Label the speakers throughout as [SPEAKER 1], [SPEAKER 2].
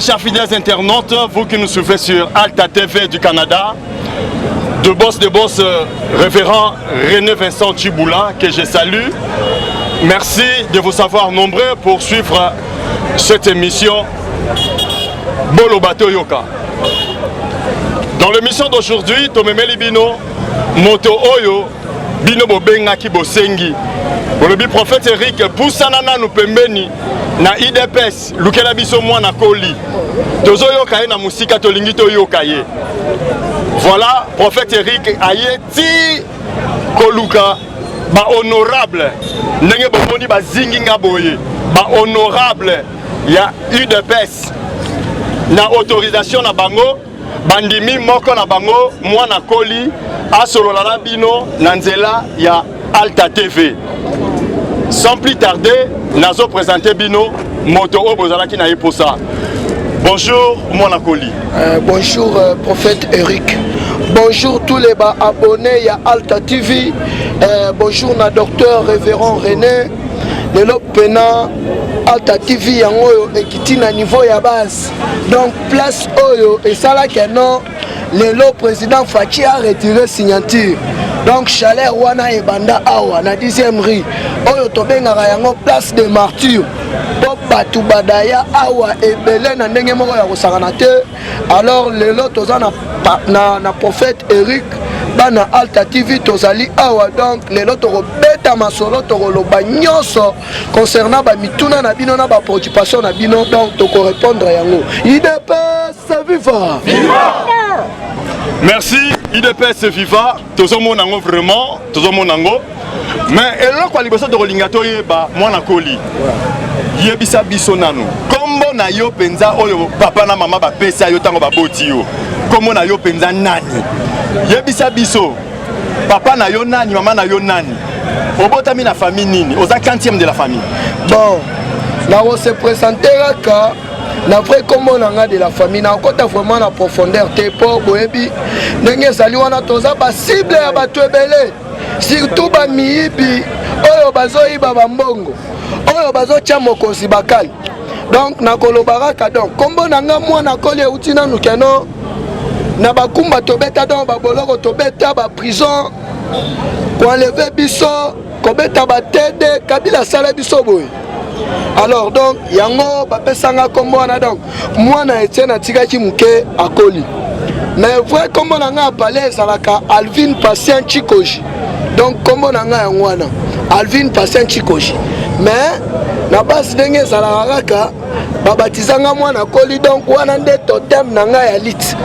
[SPEAKER 1] Chers fidèles internautes, vous qui nous suivez sur Alta TV du Canada, de boss de boss, révérend René Vincent Tshiboula, que je salue. Merci de vous savoir nombreux pour suivre cette émission Boloba Toyoka. Dans l'émission d'aujourd'hui, tomemeli bino, moto oyo, bino bobengaki bosengi. Bolobi prophète Eric, pusana nanu pembeni na UDPS, lukela biso mwana koli. Tozoyoka ye na musika, tolingi toyoka ye. Voilà, prophète Eric aye ti koluka ba honorable ndenge bomoni bazingi nga boye ba honorable ya UDPS na autorisation na bango bandimi moko na bango mwana koli asolola na bino na nzela ya Alta TV. Sans plus tarder, nazo présenter bino moto oyo bozalaki na ye posa. Bonjour mwana koli.
[SPEAKER 2] Bonjour prophète Eric. Bonjour tous les ba abonnés ya Alta TV. Bonjour na docteur révérend René. Lelo pena Alta TV yango oyo ekiti na niveau ya base. Donc place oyo esalaki non lelo président Fatshi a retiré signature. Donc chaleur wana ebanda awa na 10e rue oyo tobengaka yango place de martyrs. Po bato badaya awa ebele na ndenge moko ya kosakana te. Alors lelo toza na prophète Eric bana Alta TV tozali awa. Donc lelo tokobeta masolo, tokoloba nyonso concernant ba mituna na bino na ba préoccupation na bino. Donc toko répondre yango. UDPS viva!
[SPEAKER 1] Viva! Merci UDPS viva. Tozomona yango vraiment, tozomona yango. Mais eloko ya liboso tokolinga toyeba mwana koli. Yebisa biso nanu kombo na yo penza oyo papa na mama bapesa yo ntango baboti yo. Kombo na yo penza nani? Yebisa biso papa na yo nani, mama na yo nani? Obotami na famille nini? Oza quantième de la famille?
[SPEAKER 2] Bon, na se présenter kaka na vrai kombo na nga de la famille. Nakota vraiment na profondeur te po boyebi ndenge ezali wana, toza ba cible ya bato ebele, surtout ba miyibi oyo bazoyiba ba mbongo oyo bazotia mokonzi bakali. Donc nakoloba kaka donc kombo na nga mwana koli euti nanu keno na bakumba tobeta, donc baboloko tobeta, ba prison koenlever biso, kobeta ba TD Kabila asala biso boye. Alors donc yango bapesanga kombo wana. Donc mwana Etienne atikaki moke akoli, mais vrai kombo na nga apale ezalaka Alvin Patient Chikoji. Donc kombo na nga yango wana Alvin Patient Chikoji, mais na base ndenge ezalaka kaka babatizanga mwana koli. Donc wana nde totem na nga ya lit.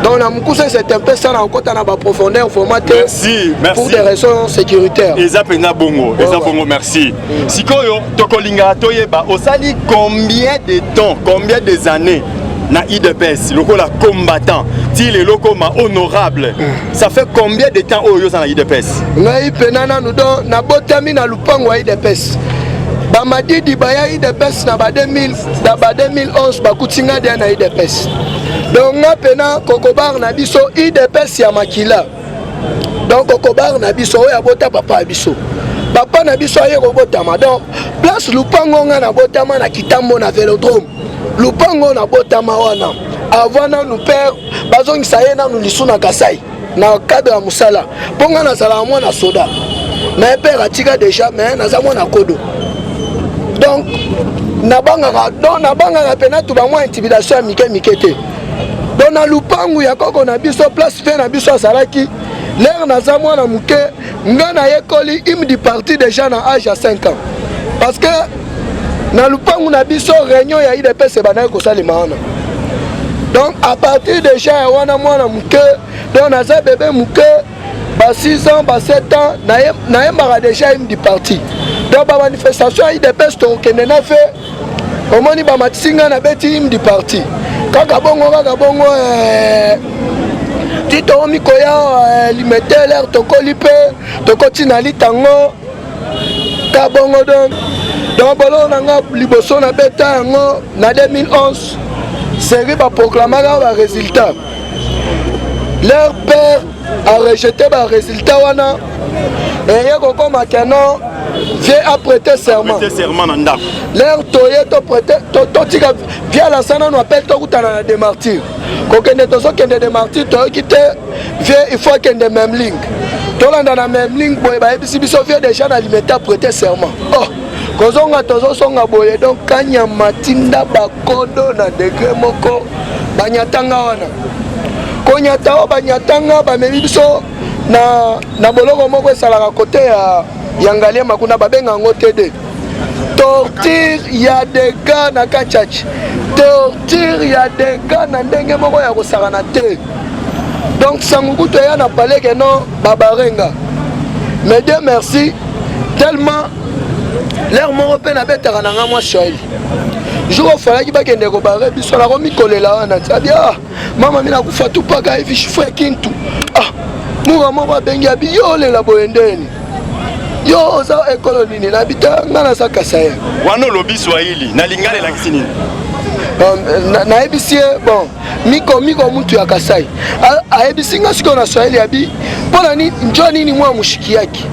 [SPEAKER 2] Donc na mokuse, c'est un peu ça. Na kokota na baprofondeur vraiment te.
[SPEAKER 1] Merci, merci.
[SPEAKER 2] Pour des raisons sécuritaires.
[SPEAKER 1] Eza mpenza bongo, eza bongo, merci. Sikoyo tokolingaka toyeba osali combien de temps, combien des années na UDPS lokola combattant ti lelo koma honorable? Ça fait combien de temps oyo oza na UDPS?
[SPEAKER 2] Ngai pena nanu donc nabotami na lupango ya UDPS. Bamadidi baya UDPS na ba 2000, na ba 2011 bakuti nga dia na UDPS. Donc nga pena kokobar na biso UDPS ya makila. Donc kokobar na biso oyo abota papa ya biso, papa na biso aye kobotama. Donc place lupango nga nabotama na Kitambo na Velodrome, lupango nabotama wana avant nanu père bazongisa ye nanu lisu na Kasai na cadre ya mosala, mpo nga nazalaka mwana soda, mais père atika déjà, mais naza mwana kodo. Donc nabangaka, donc nabangaka mpena tu bamwa intimidation ya mike mike te. Donc na lupangu ya koko na biso, place fe na biso azalaki lere naza mwana moke, nga nayekoli hymne du parti déjà na âge ya 5 ans, parce que na lupangu na biso réunion ya UDPS ebandaki kosalema wana. Donc à partir déjà ya wana mwana moke, donc naza bébé moke, ba 6 ans, ba 7 ans, nayembaka déjà hymne du parti. Donc bamanifestation ya UDPS tokokende na fe, omoni bamatisi nga nabeti hymne du parti kaka bongo, kaka bongo ti tokomi koya Limete. Lere tokoli mpe tokoti na litango ka bongo. Donc boloko na nga liboso nabeta yango na 2011, série baproclamaka barésultat, leur père a rejeté barésultat wana, eye kokoma keno. Vieux a prêté serment.
[SPEAKER 1] Prêté serment na ndako.
[SPEAKER 2] L'heure toye to prêté to totika vieux alasa nanu appel tokutana na des martyrs. Kokende tozokende des martyrs toyoki te vieux il faut akende même ligne. Tolanda na même ligne boye bayebisi biso vieux déjà na limete a prêté serment. Oh kozonga tozosonga boye donc kanyama tinda bakodo na degré moko banyatanga wana konyata oyo banyatanga bamemi biso na, na boloko moko esalaka kote ya, ya ngaliema kuna babenga yango td torture ya dega na kachachi torture ya dega na ndenge moko ya kosakana te. Donc sango kutu eya na palais ke non babarenga, mais Dieu merci tellement l'heure moko mpe nabetaka na nga mwa swahili jour ofalaki bakende kobare biso nakomi kolela wana abi ah mama mi nakufa tupaka hivi shifre kintu ah mura moko abengi abi yo olela boye ndeni yo oza ekolo nini nabi te nga naza kasaye.
[SPEAKER 1] Wana olobi swahili na lingala elakisi nini?
[SPEAKER 2] Nayebisi ye bon miko miko mutu ya Kasai ayebisi nga sikoyo na swahili abi mpona nini njo nini mwa mushiki yake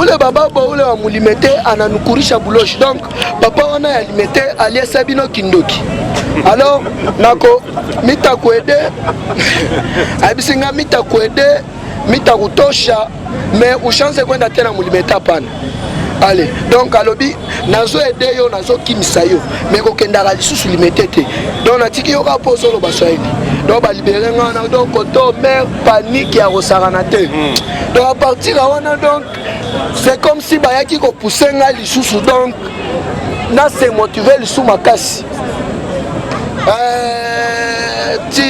[SPEAKER 2] ule bababa ule wa mulimete ananukurisha buloshi donc papa wana ya limete aliesa bino kindoki alors nako mitakuede ayebisi nga mitakuede mitakutosha mais ushanze kwenda tena mulimete hapana. Allez, donc alobi nazo aide yo nazokimisa yo mais kokendaka lisusu limete te donc natiki yo kaka mpo ozoloba swahili donc balibere nga wana donc koto mare panique ya kosakana te. Donc à partir ya wana donc c'est comme si bayaki kopousse nga lisusu donc na se motive lisusu makasi ti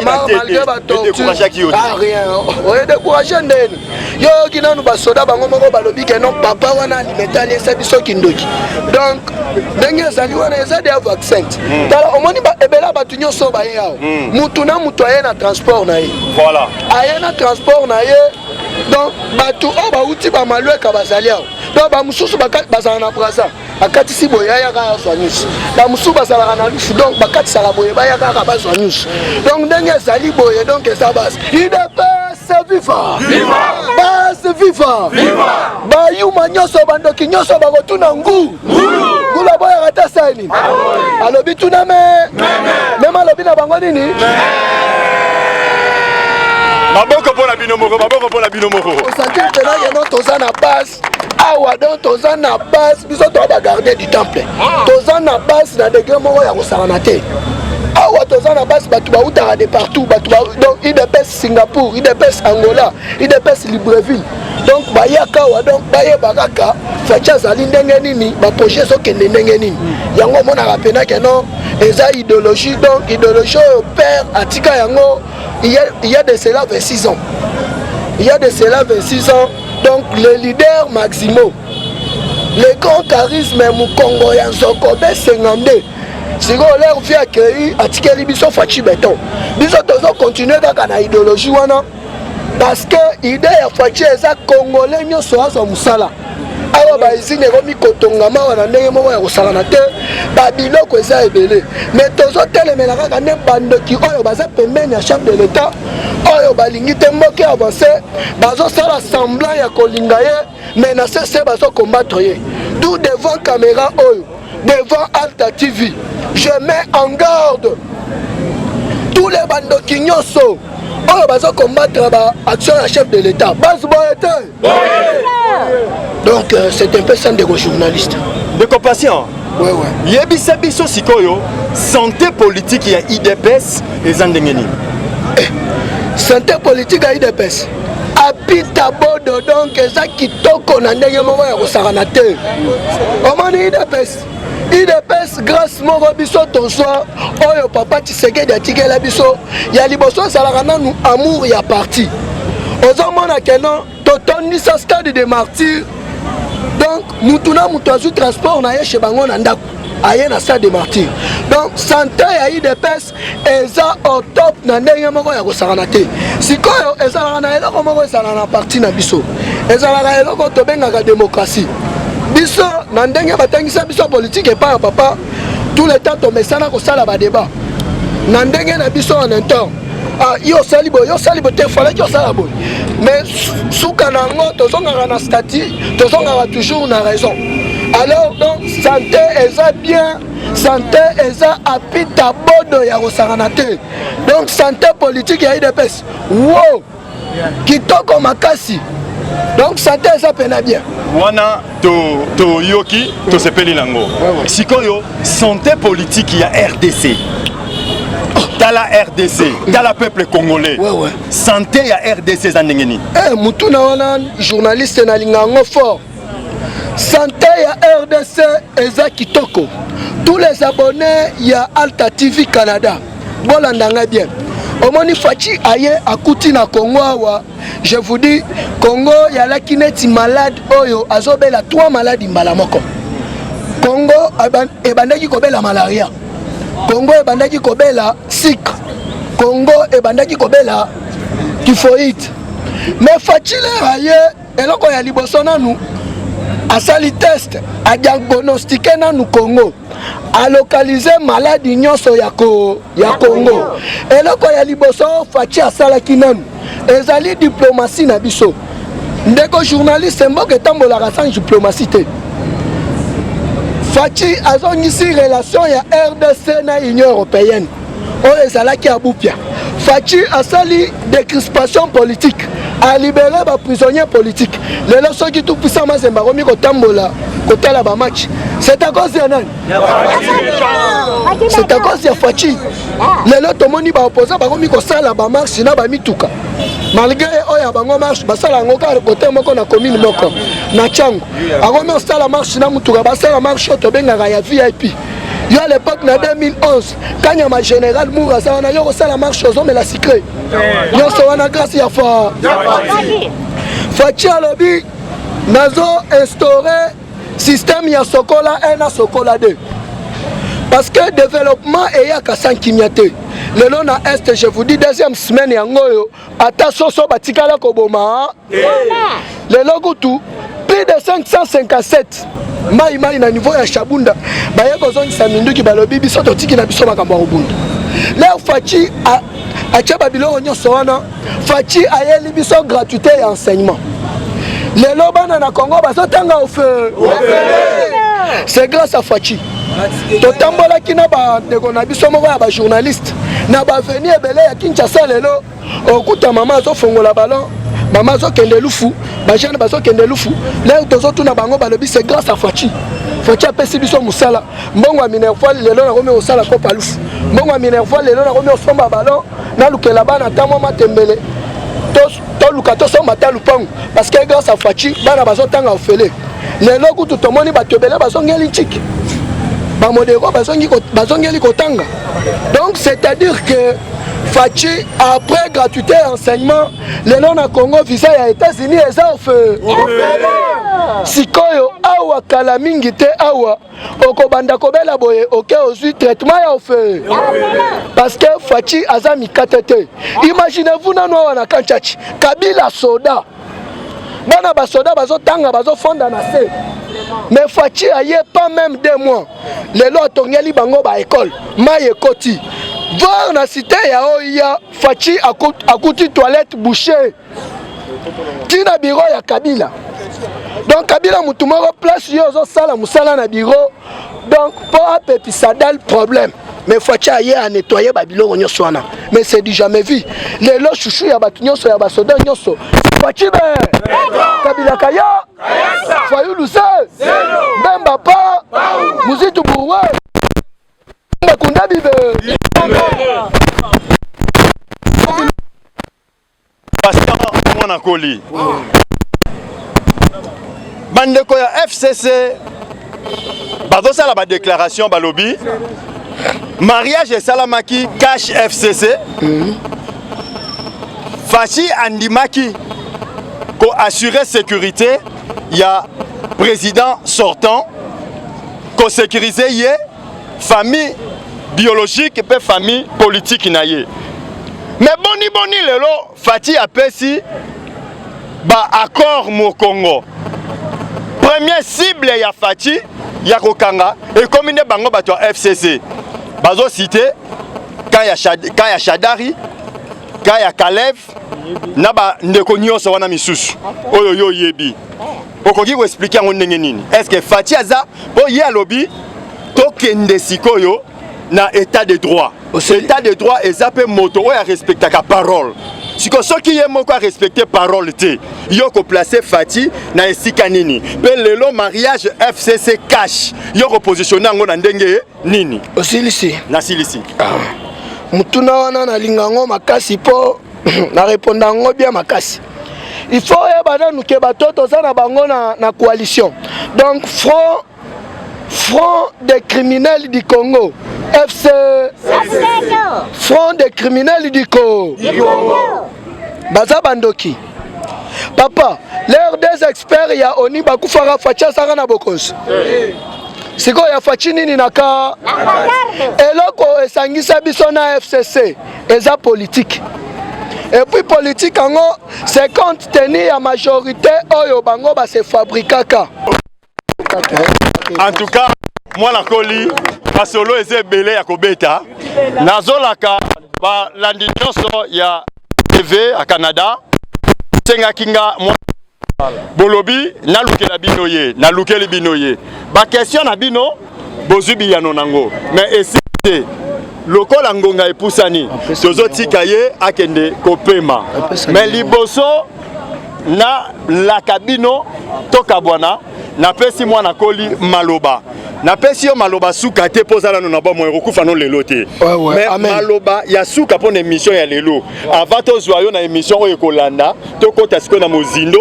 [SPEAKER 1] malgré batorture
[SPEAKER 2] rien oye ndeni yo oyoki nanu basoda bango moko balobi ke non papa wana alimete aliesa biso kindoki donc ndenge ezali wana eza deya vaccin. Tala omoni ebele ya bato nyonso baye awa, mutu na mutu aye na transport na ye.
[SPEAKER 1] Voilà.
[SPEAKER 2] Aye na transport na ye donc bato oyo bauti bamalweka bazali awa donc bamosusu bazala na Braza bakatisi boye ayaka azwa nyonso, bamosusu bazalaka na Lufu donc bakatisaka boye baya kaka bazwa nyonso donc ndenge ezali boye donc eza base UDPS viva, base viva. Bayuma nyonso bandoki nyonso bakotuna ngu ngulu aboyaka te asali nini alobi tuna me meme alobi na bango nini.
[SPEAKER 1] Maboko mpo na bino moko, maboko mpo na bino moko.
[SPEAKER 2] Osentir mpena ke non toza na base awa donc toza na base biso toza bagardien du temple toza na base na degré moko ya kosakana te awa toza na base bato bautaka de partout bato donc UDPS Singapour, UDPS Angola, UDPS Libreville donc bayaka awa donc bayeba kaka Fatshi azali ndenge nini, baprojet ezokende ndenge nini. Yango omonaka mpena ke non eza idéologie donc idéologie oyo père atika yango il y a de cela 26 ans, il y a de cela 26 ans. Donc le leader Maximo, le grand charisme mokongo ya nzoko besenga nde sikoyo l'heure vieux akei atikeli biso Fatshi Béton biso tozocontinue kaka na idéologie wana parce que idée ya Fatshi eza congolais nyonso azwa mosala. Awa bausine ekomi kotongama awa na ndenge moko ya kosakana te, babiloko eza ebele mais tozotelemela kaka nde bandoki oyo baza pembeni ya chef de l'état oyo balingi te mboka avance, bazosala semblant ya kolinga ye mais na sese bazokombattre ye. Tout devant caméra oyo, devant Alta TV, je mets en garde tous les bandoki nyonso oyo bazokombattre baaction ya chef de l'état base boye te. Donc c'est un peu ça ndeko journaliste.
[SPEAKER 1] Ndeko Patient.
[SPEAKER 2] Ouais.
[SPEAKER 1] Yebisa biso sikoyo santé politique ya UDPS eza ndenge nini?
[SPEAKER 2] Santé politique ya UDPS apita bodo donc eza kitoko na ndenge moko ya kosakana te. Omoni UDPS, UDPS grâce moko biso tozwa oyo papa Tshisekedi atikela biso ya liboso ezalaka nanu amour ya parti. Ozomona ke non totondisa stade de martyr donc mutu na mutu azwi transport na ye chez bango na ndako aye na stade de martyr donc santé ya UDPS eza au top na ndenge moko ya kosakana te. Sikoyo ezalaka na eloko moko ezalaka na parti na biso ezalaka eloko tobengaka démocratie. Biso na ndenge batangisa biso politique epai ya papa tout le temps tomesana kosala badébat na ndenge na biso en interne. Ah, yo osali boye, yo osali boye te, falaki osala boye. Mais suka na yango tozongaka na statut, tozongaka toujours na raison. Alors donc santé eza bien, santé eza apita bodo ya kosakana te. Donc santé politique ya UDPS wo kitoko makasi. Donc santé eza pena bien.
[SPEAKER 1] Wana toyoki to tosepeli nango. Sikoyo santé politique ya RDC. Tala RDC, tala peuple congolais.
[SPEAKER 2] Ouais, ouais.
[SPEAKER 1] Santé ya RDC eza ndenge nini?
[SPEAKER 2] Eh, mutuna wana journaliste nalinga yango fort. Santé ya RDC eza kitoko. Tous les abonnés ya Alta TV Canada, bolanda ngai bien. Omoni Fatshi aye akuti na Congo awa, je vous dis, Congo yalaki neti malade oyo azobela 3 maladies mbala moko. Congo ebandaki kobela malaria, Congo ebandaki kobela sucre, Congo ebandaki kobela typhoïde. Mais Fatshi lera aye eloko ya liboso nanu asali test, adiagnostiquer nanu Congo, alokalize maladi nyonso ya, ko, ya Congo. Eloko ya liboso Fatshi asalaki nanu ezali diplomatie na biso. Ndeko journaliste, mboka etambolaka sans diplomatie te. Fatshi azongisi relation ya RDC na Union européenne oyo ezalaki ya bupia. Fatshi asali décrispation politique, alibere ba prisonniers politiques. Lelo soki tout puissant Mazembe akomi kotambola kotala ba match, c'est à cause ya nani? C'est à cause ya Fatshi. Lelo tomoni ba opposants bakomi kosala ba marche na ba mituka, malgré oyo ya bango marche basala yango kaka kote moko na commune moko na Tshangu. Akomi kosala marche na mutuka, basala marche oyo tobengaka ya VIP. Yo à l'époque na 2011 Kanyama général Moura aza wana, yo kosala marche ozomela sucré nyonso wana grâce ya fa Fatshi. Alobi nazo instaurer système ya Sokola 1 na Sokola 2 parce que développement eyaka sans kimia te. Lelo na Est, je vous dis, deuxième semaine yango oyo ata soso batikala koboma. Lelo kutu plus de 557 mai mai na niveau ya Shabunda baye kozongisa minduki, balobi biso totiki na biso makambo ya kobunda. Leo Fatshi atia babiloko nyonso wana. Fatshi ayeli biso gratuité ya enseignement. Lelo bana na Congo bazotanga ofele, c'est grâce à Fatshi. Totambolaki na bandeko na biso moko ya bajournaliste na baveni ebele ya Kinshasa. Lelo okuta mama azofongola ballon, mama azokende lufu, bajeune bazokende lufu. Leo tozotuna bango, balobi c'est grâce à Fatshi. Fatshi apesi biso mosala, mbongo ya minerval, lelo nakomi kosala kopa lufu, mbongo ya minerval, lelo nakomi kosomba ballon, nalukela bana ata mwa matembele, toluka tosomba ata lupangu, parce que grâce à Fatshi bana bazotanga ofele. Lelo kutu tomoni bato ebele bazongeli ntiki, bamodero bazongeli kotanga. Donc c'est-à-dire que Fatshi, après gratuité enseignement, lelo na Congo visa ya États-Unis eza ofele. Sikoyo awa kala mingi te, awa okobanda kobela boye, oke ozwi traitement ya ofele, parce que Fatshi aza mikate te. Imaginez-vous nanu awa na Kanchachi, Kabila soda, bana basoda bazotanga, bazofonda na se, mais Fatshi aye pas même 2 mois, lelo atongeli bango baekole, mai ekoti voir na cité ya oya. Fatshi akuti toilette bouché ntina bureau ya Kabila. Donc Kabila mutu moko place yo ozosala mosala na bureau, donc mpo apepisa dal problème. Mais Fatshi aye anettoyer babiloko nyonso wana, mais c'est du jamais vu. Lelo chouchou ya bato nyonso, ya basoda nyonso, Fatshi be. Kabila kaya, Fayulu se, Mbemba pa, Muzitu burwe, bakunda bibe.
[SPEAKER 1] Pasteur Mwana Koli, bandeko ya FCC bazosala badéclaration, balobi mariage esalamaki cash FCC. Fatshi andimaki koassurer sécurité ya président sortant, kosécuriser ye, famille biologique mpe famille politique na ye. Mais boni boni lelo Fatshi apesi baaccord mokongo, premier cible ya Fatshi ya kokanga ekomi nde bango bato ya FCC? Bazociter camp ya Shadary. Ka ya Kalev na bandeko nyonso wana misusu oyo yo oyebi, okoki koexpliquer yango ndenge nini? Est ce que Fatshi aza mpo ye alobi tokende sikoyo na état de droit? État de droit eza mpe moto oyo arespectaka parole. Sikoyo soki ye moko arespecte parole te, yo koplace Fatshi na esika nini? Mpe lelo mariage FCC CACH, yo kopositionne yango na ndenge nini?
[SPEAKER 2] Osilisi?
[SPEAKER 1] Nasilisi.
[SPEAKER 2] Ah. Motuna wana nalinga yango makasi mpo na répondre yango bien makasi. Il faut oyeba nanu ke bato toza na bango na coalition, donc Front des criminels du Congo, FC, Front des criminels du Congo, baza bandoki papa. Leurs des experts ya ONU bakufaka, Fatshi azaka na bokonzi. Sikoyo ya Fatshi nini na ka eloko esangisa biso na FCC eza politique. Et puis politique yango, c'est compte tenu ya majorité oyo bango base fabrikaka.
[SPEAKER 1] En tout cas, mwana koli, masolo eza ebele ya kobeta. Nazolaka balandi nyonso ya TV ya Canada. Esengaki nga bolobi nalukela bino ye, nalukeli bino ye. Baquestion na bino, bozwi biyano nango, mais esili te. Lokola ngonga epusani, tozotika ye akende kopema. Mais liboso na laka bino tokabwana, napesi mwana koli maloba. Napesi yo maloba suka te mpo oza nano na bomoi, okokufa no lelo te. Mais maloba ya suka mpo na émission ya lelo, avant tozwa yo na émission oyo ekolanda, tokɔta sikoyo na mozindo,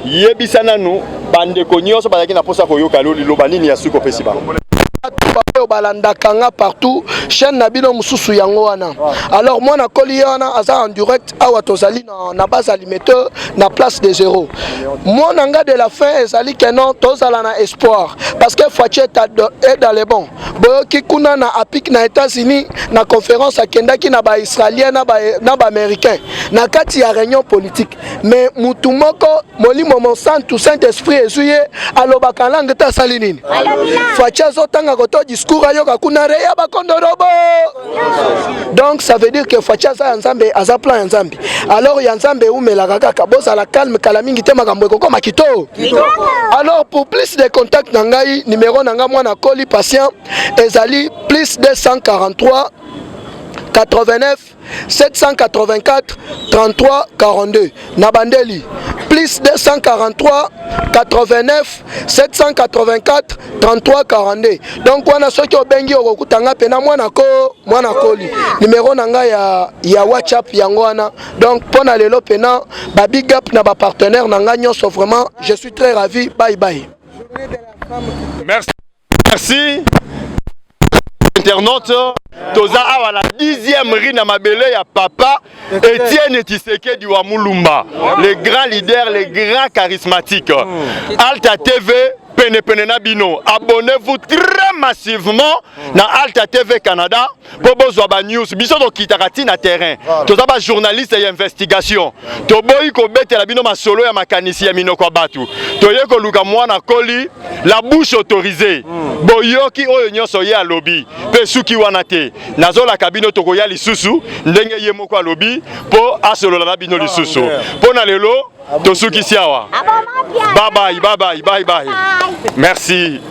[SPEAKER 1] yebisa nanu bandeko nyonso bazalaki na mposa koyoka lo liloba nini ya suka opesi bango.
[SPEAKER 2] Oyo balandaka nga partout, chaîne na bino mosusu yango wana. Alors mwana koli ye wana aza en direct awa, tozali na base alimenteur na place de zéro. Mwana nga de la fin ezali ke non, tozala na espoir parce que Fatshi est dans le bon. Boyoki kuna na APIC na États-Unis, na conférence akendaki na baisraélien na baaméricain na kati ya réunion politique, mais mutu moko, Molimo Mosantu, Saint Esprit ezwi ye, alobaka langue te, asali nini? Fatshi azotanga koto discours, ayoka kuna reya bakondorobo. Donc ça veut dire que Fatshi aza ya Nzambe, aza plan ya Nzambe. Alors ya Nzambe eumelaka kaka. Bozala calme, kala mingi te makambo ekokoma kitoko. Alors pour plus de contact na ngai, numéro na ngai mwana koli patient ezali plus 243 89 784 33 42. Na bandeli, plus 243 89 784 33 42. Donc wana soki obengi, okokutanga mpena mwana ko mwana koli. Numéro na ngai ya WhatsApp yango wana. Donc mpo na lelo mpena ba big up na bapartenaire na ngai nyonso. Vraiment, je suis très ravi. Bye bye.
[SPEAKER 1] Merci, merci internaute. Toza awa la 10e rue na mabele ya papa Etienne Tshisekedi wa Mulumba, le grand leader, le grand charismatique. Alta TV pene pene na bino. Abonnez-vous très massivement na Alta TV Canada mpo bozwa banews. Biso tokitaka ntina terrain, toza bajournaliste ya investigation. Toboyi kobetela bino masolo ya makanisi ya minoko ya bato. Toye koluka mwana koli, la bouche autorisée. Boyoki oyo nyonso ye alobi, mpe suki wana te. Nazolaka bino, tokoya lisusu ndenge ye moko alobi mpo asolola na bino lisusu. Mpo na lelo tosukisi awa. Bye bye, bye bye, bye bye, merci.